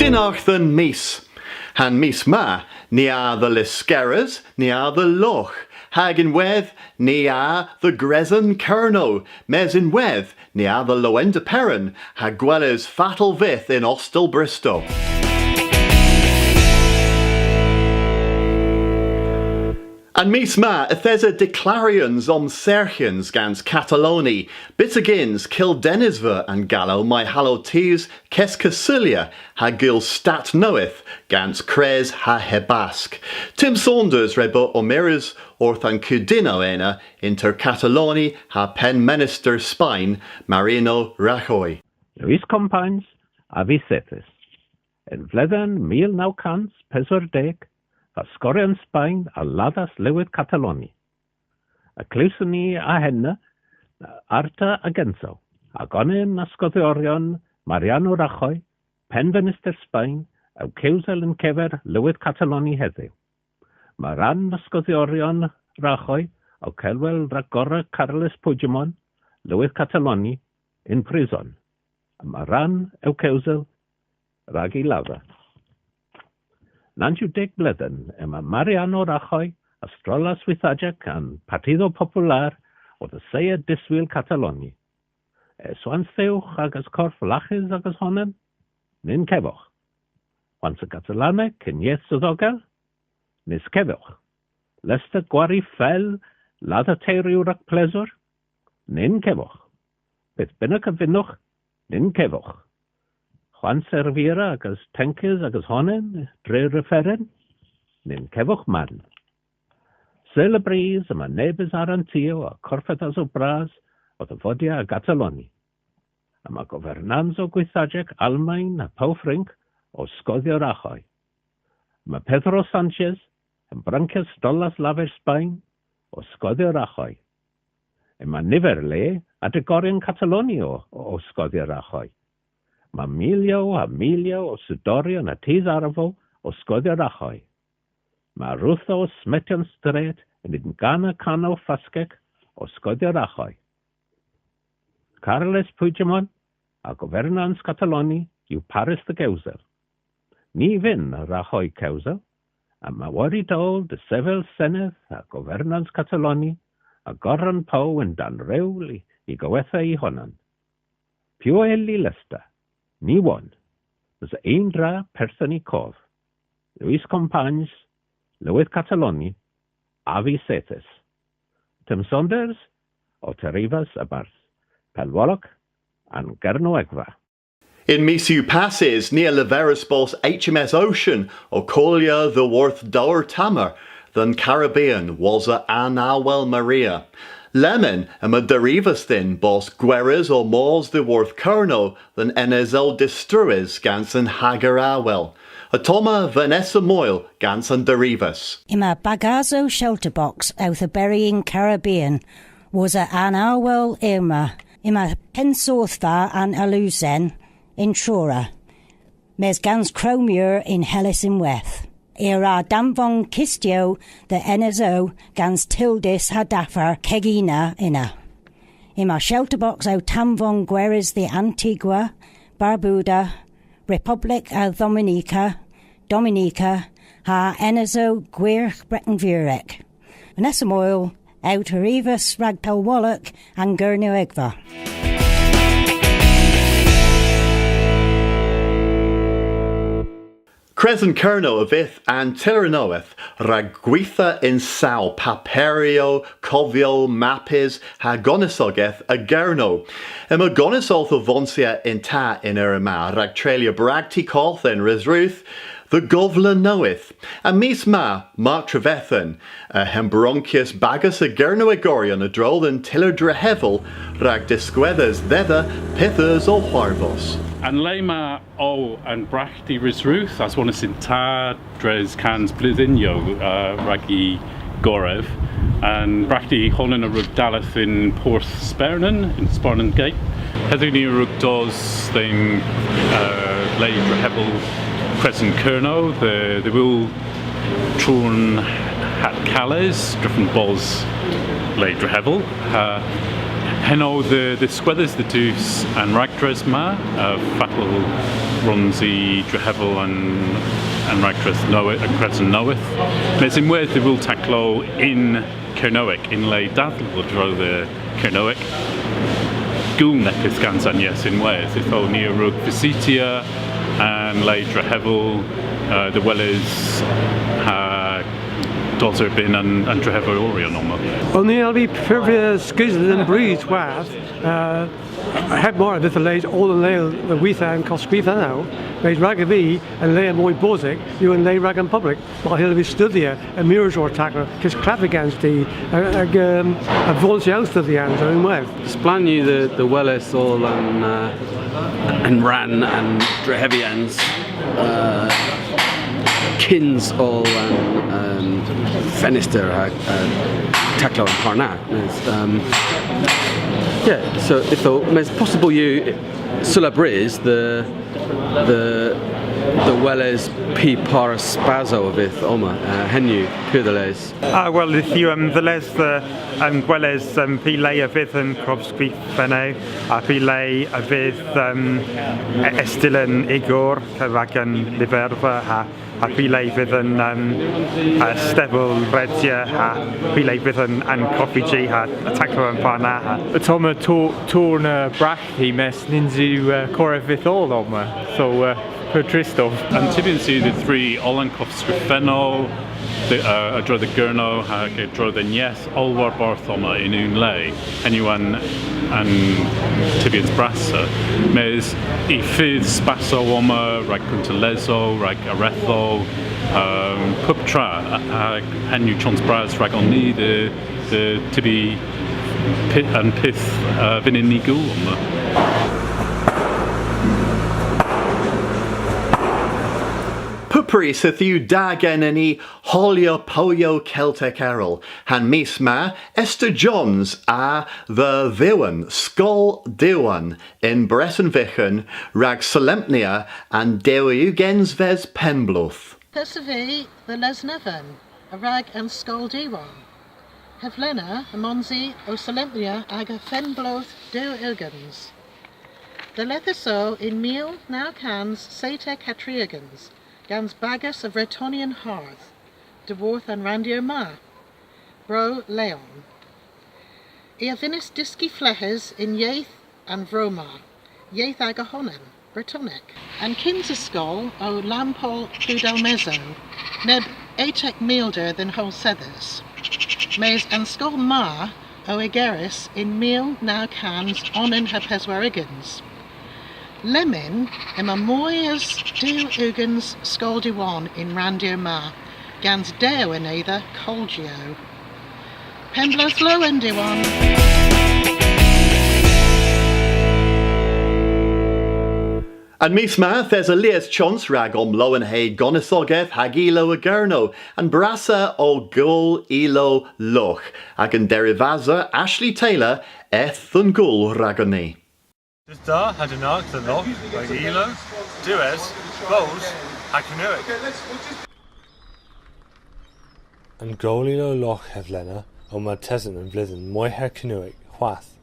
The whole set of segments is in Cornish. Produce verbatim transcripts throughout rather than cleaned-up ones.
Dynnargh dhe'n Mis. Ha'n mis ma, ni a dhe Lyskerrys, ni a dhe Logh, hag ynwedh, ni a dhe Gresen Kernow, mes ynwedh, ni a dhe Lowender Peran, ha gweles fatel vydh yn Ostel Bristol. An mis ma, yth esa deklaryans omserghyans gans Kataloni, byttegyns kildennys veu an galow may hallo tus keskussulia ha gul stat nowydh gans kres ha hebask. Tim Saunders re beu ow mires orth an kudynnow ena ynter Kataloni ha Pennmenyster Spayn, Mariano Rajoy. Luis Companys a veu sethys. Y'n vledhen mil naw kans peswar deg, va skoryon Spayn a ladhas Lywydh Kataloni. Ha klewson ni a henna arta a-gynsow, hag onan a skodhyoryon, Mariano Rajoy, Pennmenyster Spayn, ow kewsel yn kever Lywydh Kataloni hedhyw. Yma rann a skodhyoryon Rajoy ow kewsel rag gorra Carles Puigdemont, Lywydh Kataloni, yn prison. Yma rann ow kewsel rag y ladha. Nans yw deg bledhen yma Mariano Rajoy a strollas gwythatek an Partido Popular orth assaya diswil Kataloni. Eus hwans dhywgh agas korf laghys agas honan? Ny'n kevowgh. Hwans a Gatalanek yn yeth sodhogel? Ny's kevowgh. Lester gwari fel, ladha teyr yw rag plesour? Ny'n kevowgh. Pyth bynnag a vynnowgh, ny'n kevowgh. Hwans ervira agas tenkys agas honan dre referen? Ny'n kevowgh mann. Seulabrys yma nebes arantiow a gorfedhasow bras orth vodya a Gataloni. Yma governansow gwythatek Almayn ha Powfrynk ow skodhya Rajoy. Yma Pedro Sanchez, hembrankyas stollas lavar Spayn, ow skodhya Rajoy. Yma niver le a drigoryon Kataloni ow, ow skodhya Rajoy. Yma milyow ha milyow ow sudoryon ha tus arvow ow skodhya Rajoy. Yma aruthow smetyon stret yn unn ganow faskek ow skodhya Rajoy. Carles Puigdemont ha governans Kataloni yw parys dhe gewsel. Ny vynn Rajoy kewsel, yma war y dowl desevel Senedh ha governans Kataloni ha gorra an pow yn-dann rewl y, y gowetha y honan. Piw a ylli Lester? Ny wonn. Eus unn dra perthyn y kov. Luis Companys, Lywydh Kataloni, a veu sethys. Tim Saunders, ow terivas a-barth Pellwolok, an Gernewegva. Yn mis yw passys, ni a leveris bos H M S Ocean ow kolya dhiworth Dowr Tamar dhe'n Caribbean wosa anawel Maria. Lemmyn yma derivas dhyn bos gweres ow mos dhiworth Kernow dhe'n enesow distruys gans an hager awel. Ottomma Vanessa Moyle gans an derivas. Yma bagasow shelter box owth oberi yn Caribbean wosa anawel Irma. Yma pennsodhva an alusen yn Truru, mes gans krow meur yn Hellys ynwedh. I a wra danvon kistyow dhe enesow gans tyldys ha dafar kegina ynna. Yma shelter box ow danvon gweres dhe Antigua, Barbuda, Republik a Dominika, Dominika, ha enesow Gwyrgh Breten Viurek. Vanessa Moyle, ow terivas rag Pellwolok, an Gernewegva. Kresen Kernow a vydh an tyller nowydh rag gwitha yn saw paperyow, kovyow, mapys ha gonisogeth a Gernow. Yma gonis owth avonsya yn ta y'n eur ma rag treylya bragti koth yn Resrudh dhe govla nowydh. An mis ma, Mark Trevethan a hembronkyas bagas a Gernewegoryon a-dro dhe'n tyller drehevel rag diskwedhes dhedha pyth eus ow hwarvos. An le ma o an bragti Resrudh, aswonnys yn ta dres kans bledhynnyow, uh, rag y gorev. An bragti honan a wrug dalleth yn Porth Spernen, yn Spernen Gate. Hedhyw ni a wrug dos dhe'n, uh, le drehevel Kresen Kernow, dhe, dhe wul Troun Hat Kales, drefen bos le drehevel. Uh, Henn o dhe, dhe dhiskwedhes dhe dus an ragdres ma, uh, fatel wrons i drehevel an, an ragdres nowydh, an kresen nowydh. Mes ynwedh y hwrewgh taklow yn Kernewek, yn le dadhla a-dro dhe Kernewek. Gul neppyth gans an yeth ynwedh. Ytho ni a wrug vysytya an le drehevel, uh, dhe weles ha dos erbynn an, an dreheveloryon omma. Wel, ni a wra previa skeusen an brys hwath, uh, heb mar a vydh a les oll an le dhe witha an kovskrifennow, mes ragov vy an le moy bosek yw an le rag an publik. Mar y hyllir vy studhya an mires war taklow, kesklavya gans ty, hag, um, avonsya ow studhyansow ynwedh. Splann yw dhe, dhe weles oll an, uh, an rann an drehevyans, uh, kyns oll an, um, fenester ha, uh, taklow a'n par na. Mes, um, yeah, so ytho, mes possybyl yw seulabrys dhe, dhe, dhe weles py par a spasow a vydh omma, uh, henn yw pur dhe les. Ah, wel, yth yw, um, dhe les dhe, um, gweles, um, py le a vydh an kovskrifennow, ha py le a vydh, um, e-, estyllen igor, rag an lyverva, ha, ha py le a vydh an, um, uh, stevel redya, ha py le a vydh an, an koffiji, ha taklow a'n par na, ha. Ottomma to-, torr a bragti, mes nyns yw, uh, korev vyth oll omma, so, uh, pur trist ov. An tybyans yw dhe dhri oll an kovskrifennow, dhe, uh, a-dro dhe Gernow hag a-dro dhe'n yeth, oll warbarth omma yn unn le. Henn yw an, an tybyans brassa. Mes y fydh spasow omma rag kuntellesow, rag arethow, um, puptra, ha, ha henn yw chons bras ragon ni dhe, dhe tybi py-, an pyth, uh, a vynnyn ni gul omma. Pupprys yth yw da genen ni holya powyow Keltek erel. Ha'n mis ma, Esther Johns a dhe Dhiwan, Skol Diwan yn Breten Vyghan, rag solempnya an dew ugensves penn-bloodh. Yth esov vy dhe Lesneven, a-rag an Skol Diwan. Hevlena, ymons i ow solempnya aga fenn-bloodh dew ugens. Dalethys o yn mil naw kans seytek ha tri ugens, gans bagas a Vretonyon Hardh, dhyworth an ranndir ma, Bro Leon. I a vynnas dyski fleghes yn yeth an vro ma, yeth aga honan, Bretonek. An kynsa skol o Lampoll Ploudalmézeau, neb etek mildir dhe'n howlsedhes. Mes an skol ma o egerys yn mil naw kans onan ha peswar ugens. Lemmyn yma moy es dew ugens Skol Diwan y'n ranndir ma, gans dew anedha kolji. Penn-bloodh lowen, Diwan! An mis ma, yth esa lies chons rag omlowenhe gonisogeth hag ilow a Gernow, an brassa o Gool Ilow Logh, hag an derivasa Ashley Taylor eth dhe'n gool ragon ni. Deus da ha dynnargh dhe Logh rag ilow, diwes, boos ha Kernewek. An Gool Ilow Logh hevlena o martesen an vledhen moyha Kernewek hwath.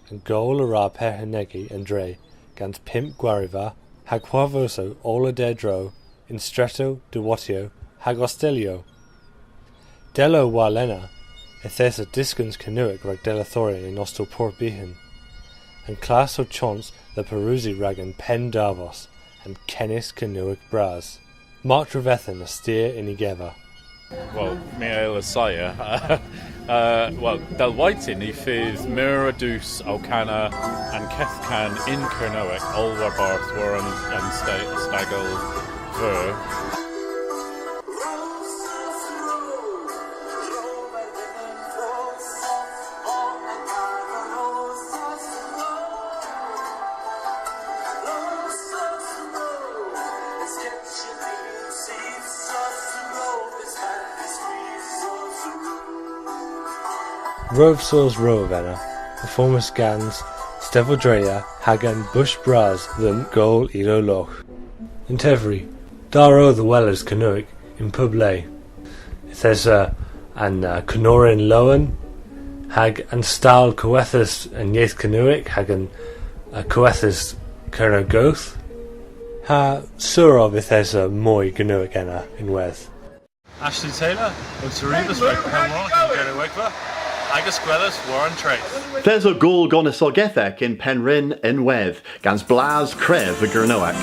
An gool a wra perghennegi an dre gans pymp gwariva ha hwarvosow oll a-derdro yn stretow, diwottiow hag ostelyow. Dell o warlena, yth esa dyskans Kernewek rag dallethoryon yn Ostel Porth Byhan. An klass o chons dhe barusi rag an penn-davos, an kennis Kernewek bras. Mark Trevethan a styr yn y gever. Wel, my a yll assaya. Uh, wel, dell waytyn y fydh meur a dus ow kana an keth kan yn Kernewek oll warbarth war an, an sta-, stagel veur. Rov Sows Rov ena, performys gans Stevel Dreja hag an Bush Bras dhe'n Gool Ilow Logh. Yn tevri, da wrewgh dhe weles Kernewek yn pub le. Yth esa an, uh, kanoren lowen, Hag an stal kowethas an yeth Kernewek hag an, uh, kowethas Kernow Goth. Ha sur ov yth esa moy Gernewek ena ynwedh. Ashley Taylor, ow terivas rag Pennwolok yn Gernewegva, hag askwelys war an treth. Yth esa gool gonisogethek yn Pennrynn ynwedh, gans blas krev a Gernewek.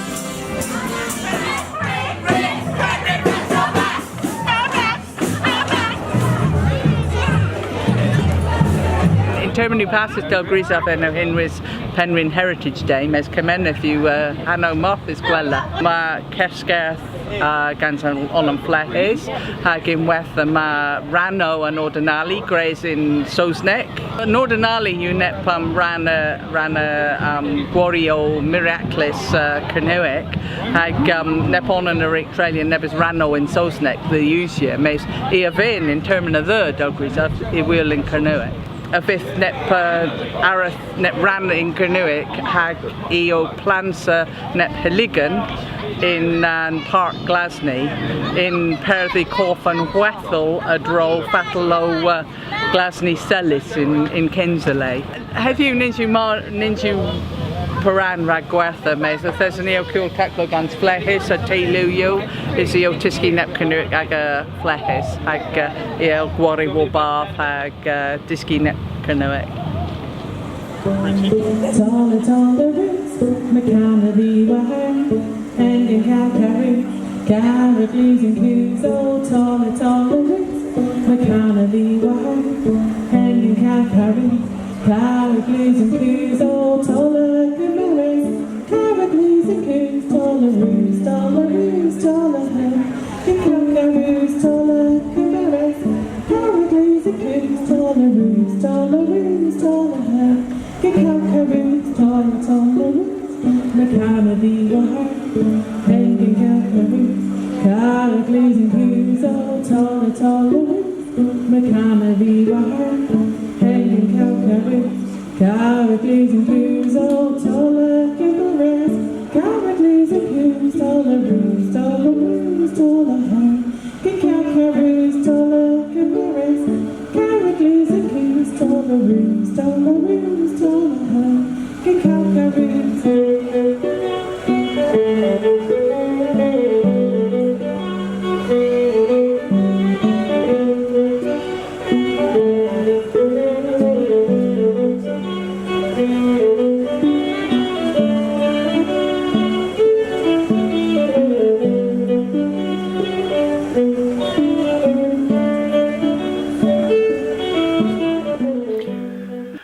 Yn termyn eus passys, dell grysav en ow henwys Pennrynn Heritage Day, mes kemeneth yw, uh, hanow marthys gwella. Yma keskerdh, uh, gans an, oll an fleghes, hag ynwedh yma rannow an Ordinalia gwrys yn Sowsnek. An Ordinalia yw neb, um, rann a, rann a, um, gwariow miraklys, uh, Kernewek, hag, um, nebonan a wrug treylya nebes rannow yn Sowsnek dhe usya, mes i a vynn yn termyn a dheu, dell grysav, y wul yn Kernewek. Y fydh neb, uh, areth, neb rann yn Kernewek, hag i ow plansa neb helygen yn, uh, Park Glasney, yn perthi kov an hwedhel a-dro fatel o, uh, Glasney selys yn, yn kynsa le. Hedhyw nyns yw mar-, nyns yw poran rag gwertha, mes yth eson ni ow kul taklow gans fleghes ha teyluyow, usi ow tyski neb Kernewek aga fleghes, hag, uh, i a yll gwari warbarth hag, uh, dyski neb Kernewek. Tolla, tolla, roots, my kana dhi war. Hengen, kaw, karrys, karrek, lus, yn, koos, o tolla, tolla, roots, my kana dhi war. Hengen, kaw, karrys, karrek, lus, yn, koos, o tolla, kemeres, karrek, lus, yn, koos, tolla, roots, tolla, roots, tolla, hen. Hen, kaw, karrys, tolla, kemeres, karrek, lus, yn, koos, tolla, roots, tolla, roots, tolla, hen. Hen, kaw, karrys, tolla, tolla, roots, my kana dhi war. Hen, hen, kaw, karrys, karrek, lus, yn, koos, o tolla, tolla, roots, my kana dhi war. Hen, hen, kaw, karrys, karrek, lus, yn, koos, o tolla, kemeres, karrek, lus, yn, koos, tolla, roots, tolla, roots, tolla, hen. Hen, kaw, karrys, tolla, kemeres, karrek, lus, yn, koos, tolla, roots, tolla, roots, tolla, hen. Hen, kaw, karrys.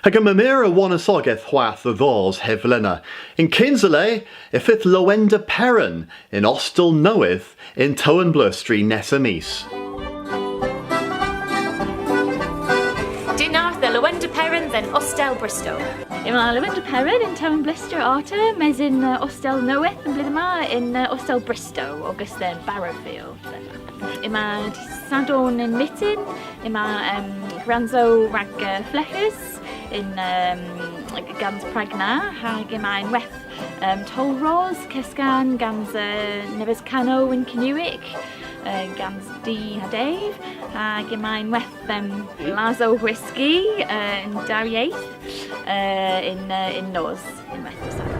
Hag yma meur a wonisogeth hwath dhe dhos hevlena. Yn kynsa le, y fydh Lowender Peran yn ostel nowydh yn Tewyn Blustri nessa mis. Dynnargh dhe Lowender Peran dhe'n Ostel Bristol. Yma Lowender Peran yn Tewyn Blustri arta, mes yn, uh, ostel nowydh an vledhen ma, yn, uh, Ostel Bristol, ogas dhe Barrowfield. Yma Sadorn yn myttin, yma, um, glansow rag, uh, fleghes yn, um, gans pragna, hag yma ynwedh, um, toll ros, keskan gans, uh, nebes kanow yn Kernewek, uh, gans Di ha Dave, hag yma ynwedh, um, glasow whisky, uh, yn darieth, uh, yn, uh, yn nos, ynwedh dhe Sadorn.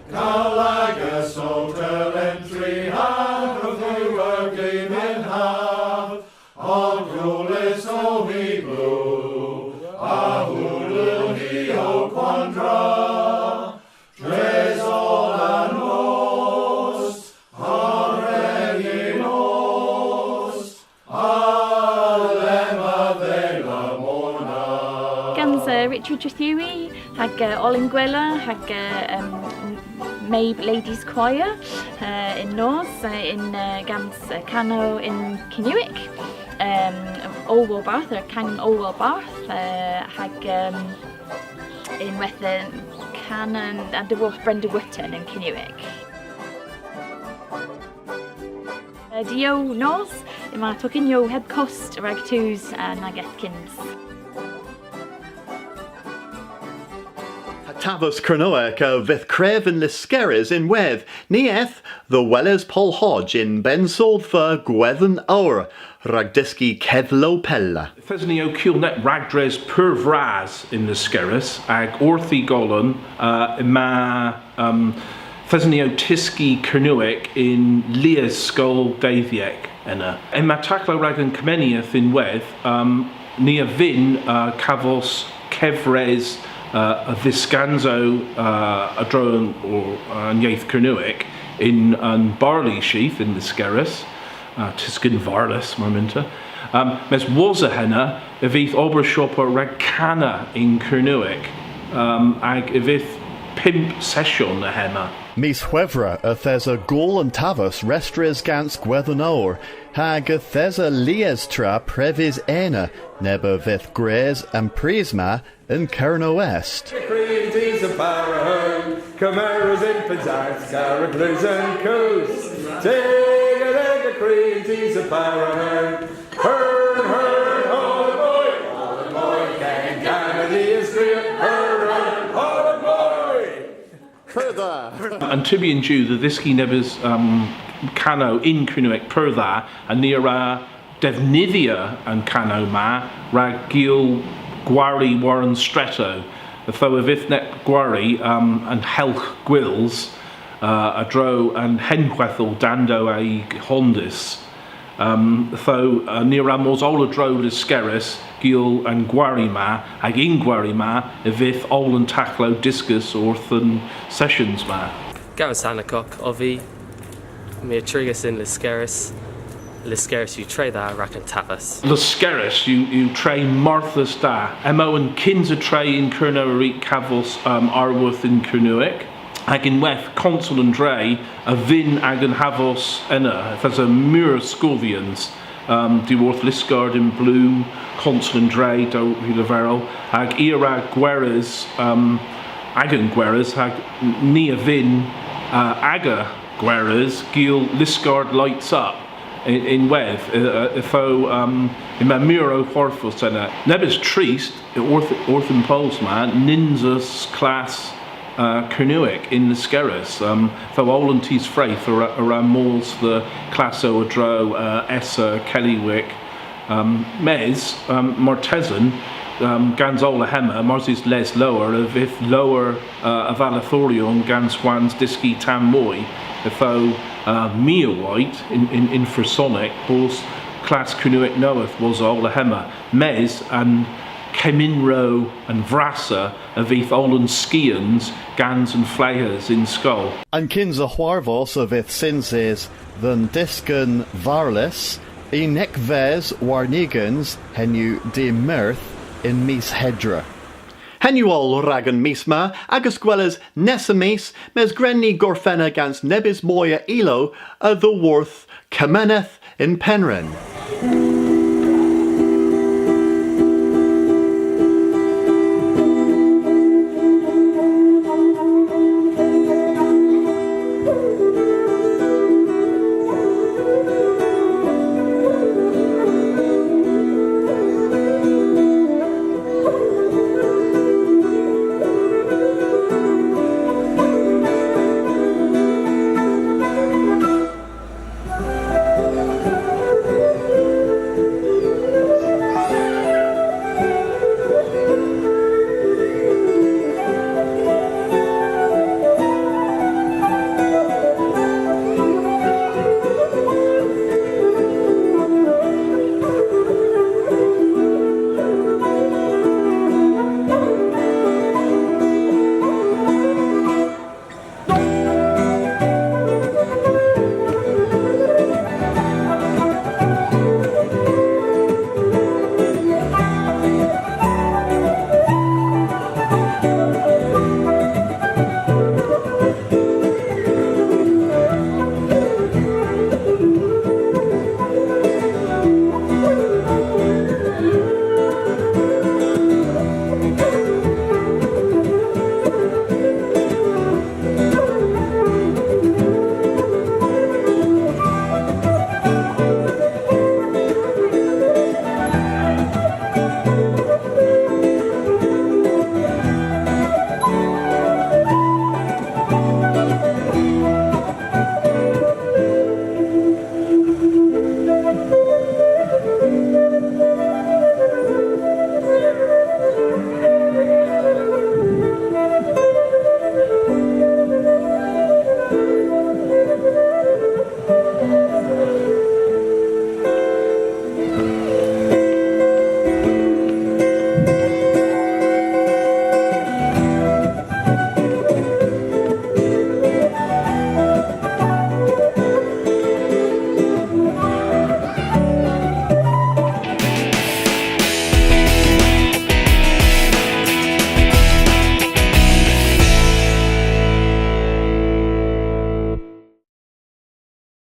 Kalagas o telentri ha grodhewgh glew men hav, ha gulys o hy blu, ha hudel hi o kwandra, dres oll an nos, ha rag y nos, Gans, eh, Richard Trethewey, hag, eh, Olin Gwella, hag, eh, em, Mabe Ladies Choir, eh, yn nos, eh, yn, eh, gans, eh, kanow yn Kernewek, em, oll warbarth, eh, kangen oll warbarth, eh, hag, em, ynwedh, eh, kangen a-dhyworth Brenda Wootton yn Kernewek. Eh, diw nos, yma tokynyow heb kost rag tus, eh, nag eth kyns. Taves Kernewek a vydh krev yn Lyskerrys ynwedh. Ni eth dhe weles Pol Hodge yn Pennsodhva Gwedhen Owr rag dyski kedhlow pella. Yth eson ni ow kul neb ragdres pur vras yn Lyskerrys, hag orth y golon, uh, yma, um, yth eson ni ow tyski Kernewek yn lies skol dydhyek ena. Yma taklow rag an gemeneth ynwedh, um, ni a vynn, uh, kavos kevres, uh, a dhyskansow, uh, a-dro an, or, uh, an yeth Kernewek yn, yn Barley Sheaf yn Lyskerrys, uh, Tysken Varlys, mar mynta. Um, mes wosa henna, y fydh ober shoppa rag kana yn Kernewek, um, hag y fydh pymp sesyon a hemma. Mis Hwevrer yth esa Gool an Taves restrys gans Gwedhen Owr, hag yth esa lies tra prevys ena, neb a vydh gwrys an prys ma yn Kernow Est. Creatures of Barrow, Cameras in Penzance, Caraclus and Coos. Take a leg of creatures of Barrow. Hern, hern, holla boy, holla boy, can you come with me is clear? Hern, hern, holla boy. Pur dha. An tybyans yw dhe dhyski nebes, um, kanow yn Kernewek pur dha, ha ni a wra devnydhya an kanow ma rag gul gwari war an stretow. Ytho y fydh neb gwari, um, an helgh gwyls, uh, a-dro an henhwedhel danndo a'y hondys. Um, ytho, uh, ni a wra mos oll a-dro Lyskerrys gul an gwari ma, hag y'n gwari ma y fydh oll an taklow dyskys orth an sessions ma. Gareth Sandercock ov vy. My a drig yn Lyskerrys. Lyskerrys yw tre dha rag an taves. Lyskerrys yw, yw tre marthys da. Yma an kynsa tre yn Kernow a wrug kavos, um, arwodh yn Kernewek. Hag ynwedh konsel an dre a vynn agan havos ena. Yth esa meur a skoodhyans, um, dhyworth Liskeard yn Bloom, konsel an dre, dell wrug leverel, hag i a wra gweres, um, agan gweres, hag ni a vynn, uh, aga gweres gul Liskeard Lights Up yn, ynwedh, uh, uh, ytho, um, yma meur a hwarvos ena. Nebes trist, orth, orth an pols ma, nyns eus klass, uh, Kernewek yn Lyskerrys. Um, ytho oll an dus freth a wra, a wra mos dhe klassow a-dro, uh, Essa, Kelliwick. Um, mes, um, martesen, um, gans oll a hemma, mars eus les lowr, y fydh lowr, uh, a vallathoryon gans hwans dyski tamm moy. Ytho, uh, my a wayt yn, yn, yn frysonek, bos klass Kernewek nowydh wosa oll a hemma. Mes an kemeneth, an brassa, a vydh oll an skians gans an fleghes yn skol. An kynsa hwarvos a vydh synsys dhe'n Dysken Varlys, unnek ves warn ugens, henn yw dy' Meurth yn mis Hedra. Henn yw oll rag an mis ma, agas gweles nessa mis, mes gwren ni gorfenna gans nebes moy a ilow a-dhyworth Kemeneth yn Pennrynn.